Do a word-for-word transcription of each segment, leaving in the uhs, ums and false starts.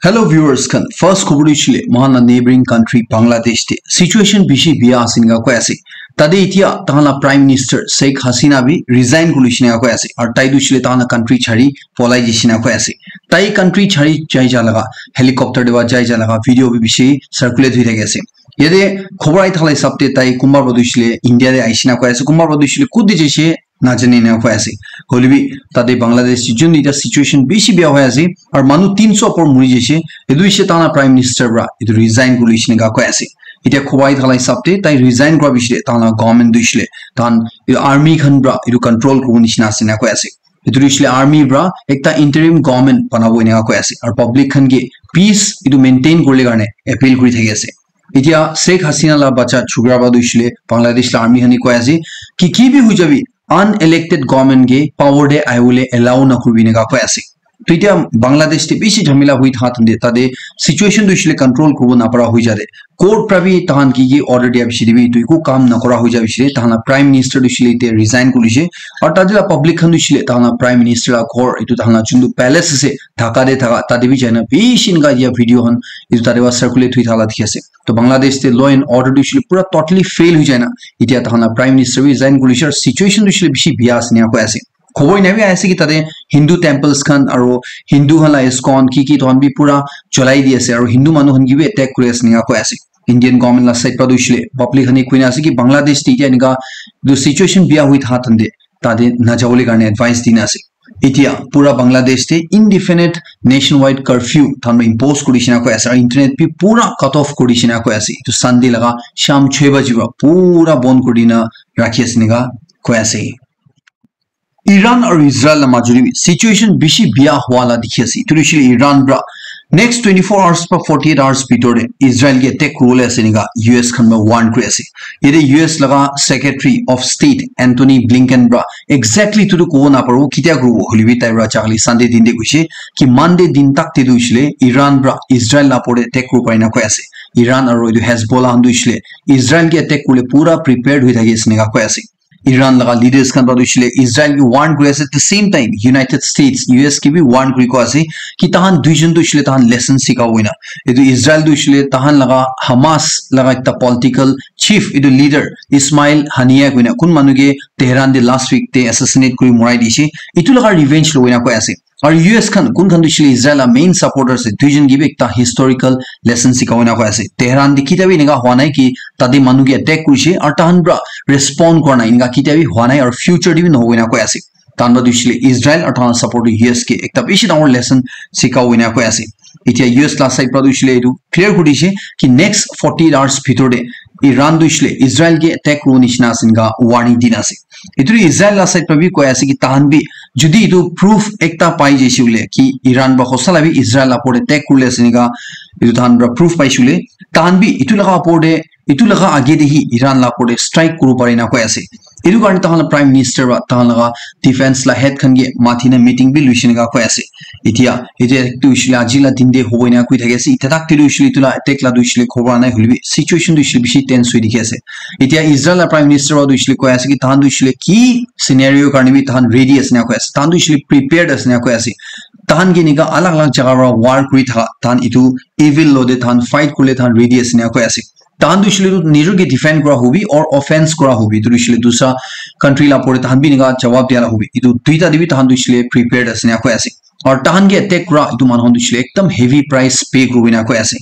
Hello viewers khan, first khobor tu hoishe le, moikhan la neighboring country Bangladesh te situation bishi bia ase enika koi ase. Tate etia tahan la Prime Minister Sheikh Hasina bi resign kuri lise enika koi ase. Aru tai tu hoishe le tahan la country chari polai jai se enika koi ase. Tai country chari jai ja laga, helicopter te ba jai ja laga video bi bishi circulate hoi thaki ase. Yate khobor ahi thala hisab te tai kunba para tu hoishe le India te ahi se enika koi ase, kunba para tu hoishe le kot te jai se najane enika koi ase. Hoile bi tate Bangladesh te jun etia situation bishi bia hoi ase, aru manu tinso opor muri jaise. Etu hoishe tahan la Prime Minister para etu resign kuri lise enika koi ase. Etia khobor ahi thala hisab te tai resign kura piche te tahan la government tu hoishe le tahan etu army khan para etu control kuribo nishina ase enika koi ase. Etu tu hoishe le army para ekta interim government banabo enika koi ase. Aru public khan ke peace etu maintain kuribole karne appeal kuri thaki ase. Etia Sheikh Hasina la bacha chokra para tu hoishe le Bangladesh la army khan ke koi ase ki ki bi hoi jabi, unelected government ke power te ahibole allow nakuribi enika koi ase. To etia Bangladesh te bishi jhamela hoi thaka time te tate situation tu hoishe le control kuribo napara hoi ja de. Court para bi tahan ki ki order dia piche te bi etu eku kam nakura hoi ja piche te tahan la Prime Minister tu hoishe le ete resign kuri lise. Aru tate la public khan tu hoishe le tahan la Prime Minister la ghor etu tahan la juntu palace ase Dhaka te thaka tate bi jaina bishi enika etia video khan etu tate para circulate hoi thala dikhi ase. To Bangladesh te law and order tu hoishe le pura totally fail hoi jaina etia tahan la Prime Minister bi resign kuri lise aru situation tu hoishe le bishi bia ase enika koi ase. Khobor ena bi ahi ase ki tate Hindu temples khan aru Hindu khan la ISKCON ki ki tohan bi pura cholai di ase aru Hindu manu khan ke bi attack kuri ase enika koi ase. Indian government la side para tu hoishe le public khan ke koi na ase ki Bangladesh te etia enika etu situation bia hoi thaka time te tate najabole karne advice dina ase. Etia pura Bangladesh te indefinite nationwide curfew tahan para impose kuri dise enika koi ase aru internet bi pura cut off kuri dise enika koi ase. Etu Sunday laga sham chhe baji para pura bon kuri dina rakhi ase enika koi ase. Iran aru Israel la majot te bi situation bishi bia hua la dikhi ase. Etu tu hoishe le Iran para next twenty-four hours para forty-eight hours bhitor te Israel ke attack kuribole ase enika U S khan para warn kuri ase. Yate U S laga Secretary of State Antony Blinken para exactly etu tu kobo naparibo ketia kuribo, hoile bi tai para jahali Sunday din te koise ki Monday din tak te tu hoishe le Iran para Israel la opor te attack kuribo enika koi ase. Iran aru etu Hezbollah khan tu hoishe le Israel ke attack kuribole pura prepared hoi thaki ase enika koi ase. Iran laga leaders khan para tu hoishe le Israel ke warn kuri ase, at the same time United States, U S ke bi warn kuri koi ase ki tahan duijon tu hoishe le tahan lesson sikabo enika. Etu Israel tu hoishe le tahan laga Hamas laga ekta political chief, etu leader Ismail Haniyeh koina kun manu ke Tehran te last week te assassinate kuri morai dise, etu laga revenge lobo enika koi ase. Aru U S khan kun khan tu hoishe le Israel la main supporters ase, duijon ke bi ekta historical lesson sikabo enika koi ase. Tehran te ketia bi enika hua nai ki tate manu ke attack kurise aru tahan para respond kura nai, enika ketia bi hua nai aru future te bi nahobo enika koi ase. Tahan para tu hoishe le Israel aru tahan la support U S ke ekta bishi dangor lesson sikabo enika koi ase. Etia U S la side para tu hoishe le etu clear kuri dise ki next forty-eight hours bhitor te Iran tu hoishe le Israel ke attack kuribo nishina ase enika warning dina ase. Etu tu Israel la side para bi koi ase ki tahan bi jodi etu proof ekta pai jaise bole ki Iran para hosa la bi Israel la opor te attack kuribole ase enika etu tahan para proof paise bole tahan bi etu laga opor te etu laga age te hi Iran la opor te strike kuribo pare enika koi ase. Etu karne tahan la Prime Minister para tahan laga defense la head khan ke mati na meeting bi loise enika koi ase. Etia etia tu hoishe le aji la din te hobo enika koi thaki ase. Etia tak te tu hoishe le etu la attack la tu hoishe le khobor nai, hoile bi situation tu hoishe le bishi tense hoi dikhi ase. Etia Israel la Prime Minister para tu hoishe le koi ase ki tahan tu hoishe le ki scenario karne bi tahan ready ase enika koi ase. Tahan tu hoishe le prepared ase enika koi ase. Tahan ke enika alag alag jaga para war kuri thaka, tahan etu evil lo te tahan fight kuribole tahan ready ase enika koi ase. Tahan tu hoishe le tu nijor ke defend kura hobi or offense kura hobi, etu tu hoishe le dusra country la opor te tahan bi enika jawab dia la hobi, etu duita te bi tahan tu hoishe le prepared ase enika koi ase. Aru tahan ke attack kura etu manu khan tu hoishe le ekdam heavy price pay kuribo enika koi ase.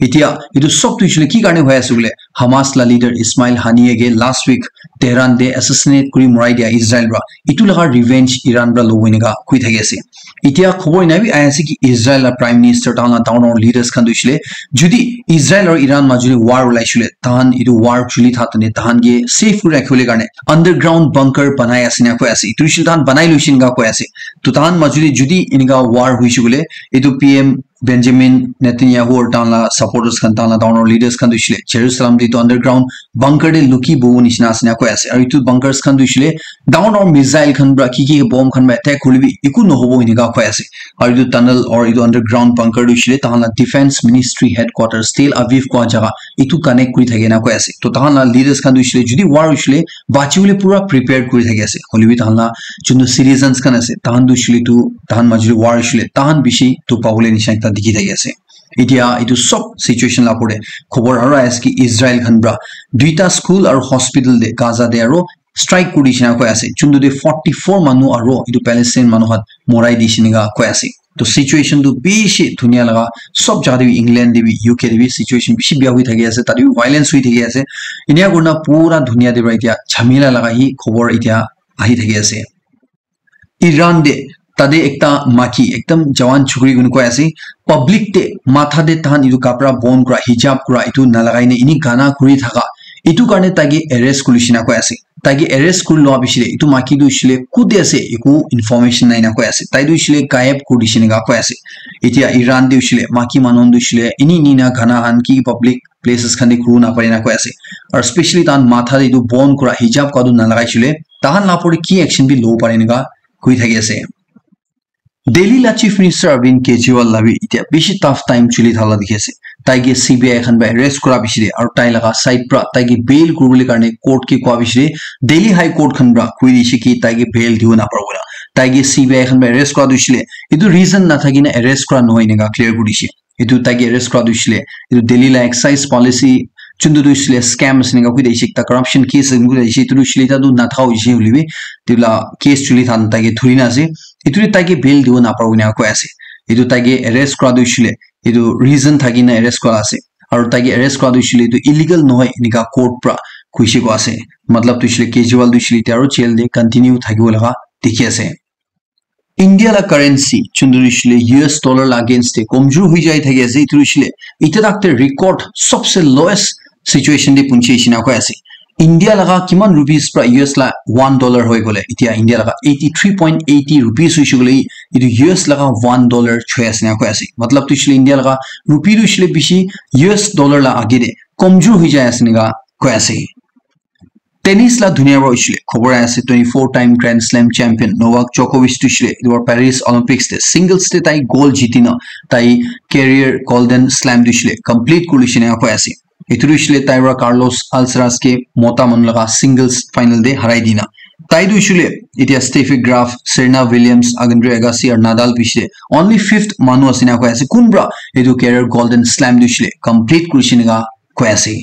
Etia etu sob tu hoishe le ki karne hoi ase bole, Hamas la leader Ismail Haniyeh ke last week Tehran te assassinate kuri morai dia Israel para, etu laga revenge Iran para lobo enika koi thaki ase. Etia khobor ena bi ahi ase ki Israel la Prime Minister, tahan la dangor dangor leaders khan tu hoishe le jodi Israel aru Iran majot te war ulaise bole tahan etu war chuli thaka time te tahan ke safe kuri rakhibole karne underground bunker banai ase enika koi ase. Etu hoishe le tahan banai loise enika koi ase. To tahan majot te jodi enika war hoise bole etu P M Benjamin Netanyahu aru tahan la supporters khan, tahan la dangor dangor leaders khan tu hoishe le Jerusalem te etu underground bunker te luki bobo nishina ase enika koi ase. Aru etu bunkers khan tu hoishe le dangor dangor missile khan para ki ki bomb khan para attack hoile bi eku nahobo enika koi ase. Aru etu tunnel or etu underground bunker tu hoishe le tahan la defense ministry headquarters Tel Aviv kua jaga etu connect kuri thake enika koi ase. To tahan la leaders khan tu hoishe le jodi war hoishe le bachibole pura prepared kuri thaki ase. Hoile bi tahan la juntu citizens khan ase, tahan tu hoishe le tu tahan majot te war hoishe le tahan bishi tu pabole nishina ekta dikhi thaki ase. Etia etu sob situation la opor te khobor aro ahi ase ki Israel khan pra duita school aro hospital te Gaza te aro strike kuri dishina koi ase. Juntu te forty four manu aro etu Palestine manu khan morai dishina koi ase. To situation tu bishi dunia laga sob jaga te bi, England te bi, U K te bi situation bishi bia hoi thaki ase, tate bi violence hoi thaki ase. Inia kurina pura dunia te pra etia jhamela laga hi khobor etia ahi thaki ase. Iran te tate ekta maki ekdam jawan chukri kuni koi ase, public te matha te tahan etu kapra bon kura, hijab kura etu nalagai ne ini gana kuri thaka, etu karne taike arrest kuri shina koi ase. Taike arrest kuri lua bishi te etu maki tu hoishe le kute ase eku information nai na koi ase. Tai tu hoishe le gayab kuri dishe neka koi ase. Etia Iran te hoishe le maki manu khan tu hoishe le ini ini na gana khan ki public places khan te kuru na pare na koi ase. Aru specially tahan matha te etu bon kura hijab kura tu nalagai shile tahan la opor te ki action bi lobo pare neka koi thaki ase. Delhi la Chief Minister Arvind Kejriwal la bi etia bishi tough time chuli thala dikhi ase. Taike C B I khan pra arrest kura bishi de, aru tai laga side pra taike bail kuribole karne court ke koa bishi de, Delhi High Court khan pra koi dishe ki taike bail dibo naparibo na. Taike C B I khan pra arrest kura tu hoishe le, etu reason nathaki na arrest kura nohoi eneka clear kuri dishe. Etu taike arrest kura tu hoishe le, etu Delhi la excise policy chuntu tu hoishe le scam ase eneka koi dishe, ekta corruption case ase koi dishe, etu tu hoishe le etia tu nathaka hoishe hoile bi, etu la case chuli than taike thuri na ase. Etu te taike bail dibo naparibo eneka koi ase. Etu taike arrest kura tu hoishe le, etu reason thaki na arrest kura ase. Aru taike arrest kura tu hoishe le etu illegal nohoi eneka court pra koishe koi ase. Matlab tu hoishe le Kejriwal tu hoishe le etia aru jail te continue thakibo laga dikhi ase. India la currency chuntu hoishe le U S dollar la against te komjor hoi jai thaki ase. Etu hoishe le etia tak te record sobse lowest situation te punchi shina koi ase. India laga kiman rupees pra U S la one dollar hoi gole, etia India laga eighty three point eighty rupees hoishe koile etu U S laga one dollar choi ase na koi ase. Matlab tu hoishe le India laga rupee tu hoishe le bishi U S dollar la age te komjor hoi jai ase eneka koi ase. Tennis la dunia pra hoishe le khobor ahi ase, twenty four time Grand Slam champion Novak Djokovic tu hoishe le etu Paris Olympics te singles te tai gold jiti na tai career Golden Slam tu hoishe le complete kuri lishe eneka koi ase. Etu tu hoishe le tai pra Carlos Alcaraz ke mota manu laga singles final te harai dina. Tai tu hoishe le etia Steffi Graf, Serena Williams, Andre Agassi aru Nadal bishi te only fifth manu ase eneka koi ase. Kun pra etu career Golden Slam tu hoishe le complete kuri lishe eneka koi ase.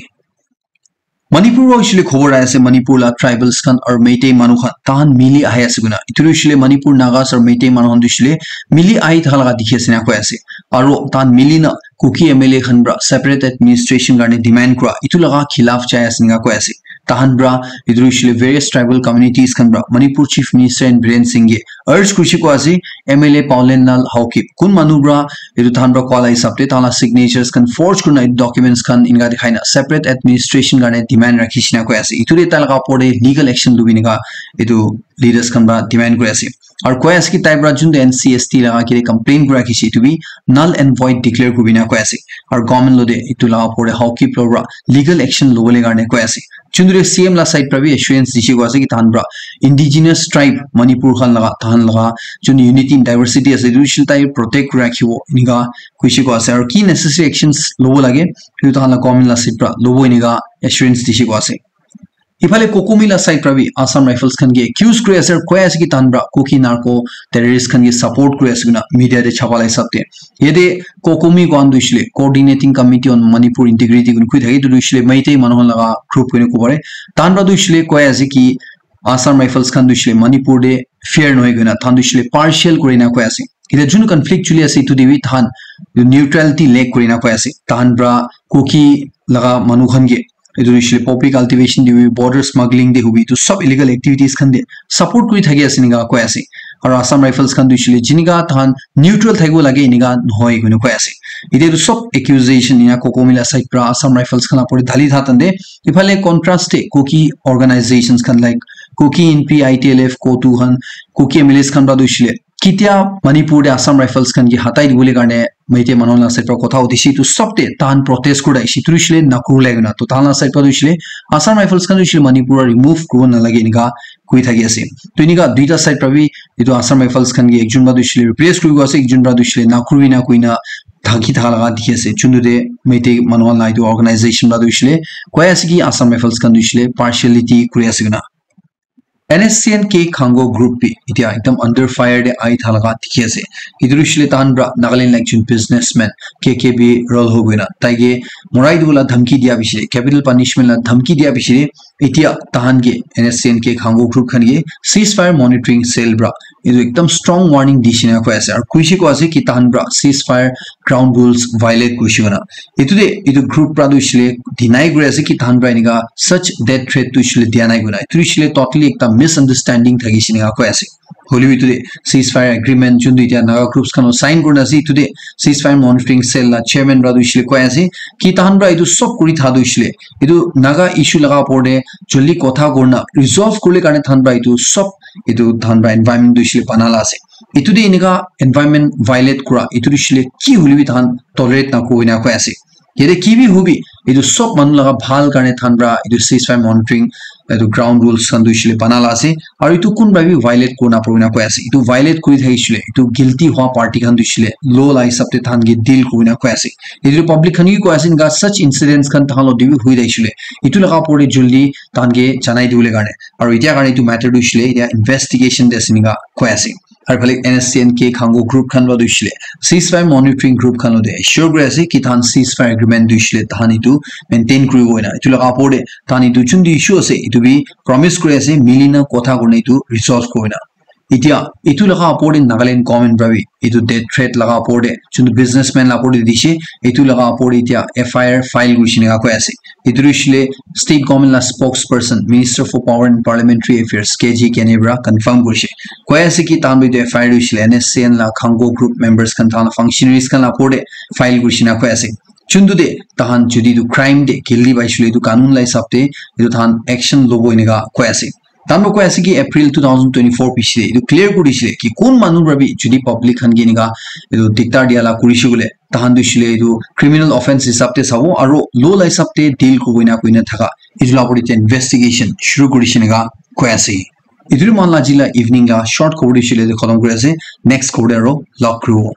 Manipur pra hoishe le khobor ahi ase, Manipur la tribals khan aru Meitei manu khan tahan mili ahi ase koina. Etu tu hoishe le Manipur Nagas aru Meitei manu khan tu hoishe le mili ahi thaka laga dikhi ase eneka koi ase. Aru tahan mili na Kuki M L A khan pra separate administration karne demand kura etu laga khilaf jai ase eneka koi ase. Tahan pra etu tu hoishe le various tribal communities khan pra Manipur Chief Minister N Biren Singh ke urge kurishe koi ase, M L A Paolen Lal Haokip kun manu pra etu tahan pra koa la hisab te tahan la signatures khan forge kurina etu documents khan eneka dikhai na separate administration karne demand rakhi shina koi ase. Etu te tai laga opor te legal action lobi eneka etu leaders khan pra demand kuri ase. Aru koi ase ki tai pra juntu N C S T laga ke complain kuri rakhi ase etu bi null and void declare kuri na koi ase. Aru government lo te etu laga opor te Haokip lo pra legal action lobole karne koi ase. Juntu te C M la side pra bi assurance dishe koi ase ki tahan pra indigenous tribe Manipur khan laga, tahan laga jun unity in diversity ase, etu hoishe le tai protect kuri rakhibo, eneka koishe koi ase. Aru ki necessary actions lobo lage, etu tahan la government la side pra lobo, eneka assurance dishe koi ase. Iphale Kokomi la side pra bi Assam Rifles khan ke accuse kuri ase, aru koi ase ki tahan pra Kuki narco terrorist khan ke support kuri ase koina media te chapa la hisab te. Yate Kokomi koi tu hoishe le Coordinating Committee on Manipur Integrity koi thake, etu tu hoishe le Meitei manu khan laga group koi kobo pare. Tahan pra tu hoishe le koi ase ki Assam Rifles khan tu hoishe le Manipur te fair nohoi koina, tahan tu hoishe le partial kuri na koi ase. Etia jun conflict chuli ase, etu te bi tahan neutrality lack kuri na koi ase. Tahan pra Kuki laga manu khan ke etu hoishe le poppy cultivation te hobi, border smuggling te hobi, etu sob illegal activities khan te support kuri thaki ase eneka koi ase. Aru Assam Rifles khan tu hoishe le jineka tahan neutral thakibo lage eneka nohoi koina koi ase. Etia tu sob accusation ena Kokomi la side pra Assam Rifles khan la opor te dhali tha tante, iphale contrast te Kuki organizations khan like Kuki Inpi, I T L F, CoTU khan, Kuki M L As khan pra tu hoishe le ketia Manipur te Assam Rifles khan ke hatai dibole karne Meitei manu la side pra kotha uthise, etu sob te tahan protest kuri thakise, etu hoishe le nakuribole koina. To tahan la side pra tu hoishe le Assam Rifles khan tu hoishe le Manipur pra remove kuribo nalage eneka koi thaki ase. To eneka duita side pra bi etu Assam Rifles khan ke ekjun pra tu hoishe le replace kuribo ase, ekjun pra tu hoishe le nakuribi na koina thaki thaka laga dikhi ase. Juntu te Meitei manu khan la etu organization pra tu hoishe le koi ase ki Assam Rifles khan tu hoishe le partiality kuri ase koina. N S C N K Khango group bi itia ekdam under fire te ai thalaga dikhi ase. Itu hoishe le tahan pra Nagaland la ekjon businessman K K B Ralho koina taike morai dibole dhamki dia piche te, capital punishment la dhamki dia piche te, itia tahan ke N S C N K Khango group khan ke ceasefire monitoring cell pra itu ekdam strong warning di shina koi ase. Aru kuishe ko ase ki tahan pra ceasefire ground rules violate kuishe koina. Itu de itu group pra tu hoishe le deny kuri ase ki tahan pra enika such death threat tu hoishe le dia nai koina. Itu hoishe le totally ekta misunderstanding thaki shina koi ase. Hoilebi itu de ceasefire agreement juntu itia Naga groups khan sign kurina ase, itu de ceasefire monitoring cell la chairman pra tu hoishe le koi ase ki tahan pra itu sob kuri tha tu hoishe le itu Naga issue laga opor te joldi kotha kurina resolve kurle karne tahan pra itu sob itu tahan pra environment tu hoishe le bana la ase. Itu de enika environment violate kura itu tu hoishe le ki hoilebi tahan tolerate na kurina koi ase. Yate ki bi hobi, itu sob manu laga bhal karne tahan pra itu ceasefire monitoring itu ground rules khan tu hoishe le bana la ase. Aru itu kunba bi violate kurina purina koi ase. Itu violate kuri thakishe le itu guilty hua party khan tu hoishe le law la hisab te tahan ke deal kurina koi ase. Itu public khan ke koi ase enika such incidents khan tahan lo de bi hui thakishe le itu laga opor te joldi tahan ke janai dibole karne. Aru itia karne itu matter tu hoishe le itia investigation te ase enika koi ase. Aru phale N S C N K Khango group khan lo tu hoishe le ceasefire monitoring group khan lo de assure kuri ase ki tahan ceasefire agreement tu hoishe le tahan itu maintain kuribo koina. Itu laga opor te tahan itu juntu issue ase itu bi promise kuri ase mili na kotha kurina itu resolve kurina. Itia itu laga opor te Nagaland government pra bi itu death threat laga opor te juntu businessman la opor te dishe itu laga opor te itia F I R file kurishe enika koi ase. Itu hoishe le state government la spokesperson, Minister for Power and Parliamentary Affairs, K G Kene pra confirm kurishe. Koi ase ki tahan bi itu F I R hoishe le N S C N la Khango group members khan tahan functionaries khan la opor te file kurishe enika koi ase. Juntu de tahan jodi itu crime de guilty paishe le itu kanun la hisab te itu tahan action lobo enika koi ase. Tahan pra koi ase ki April two thousand twenty-four piche te itu clear kuri dishe ki kun manu pra bi jodi public khan ke enika itu diktar dia la kurishe koile tahan tu hoishe le itu criminal offense hisab te sabo aru law la hisab te deal kuribo ena koina thaka itu la opor te investigation shuru kurishe enika koi ase. Itu moikhan la aji la evening la short khobor tu hoishe le itu khatam kuri ase. Next khobor te aru log kuribo.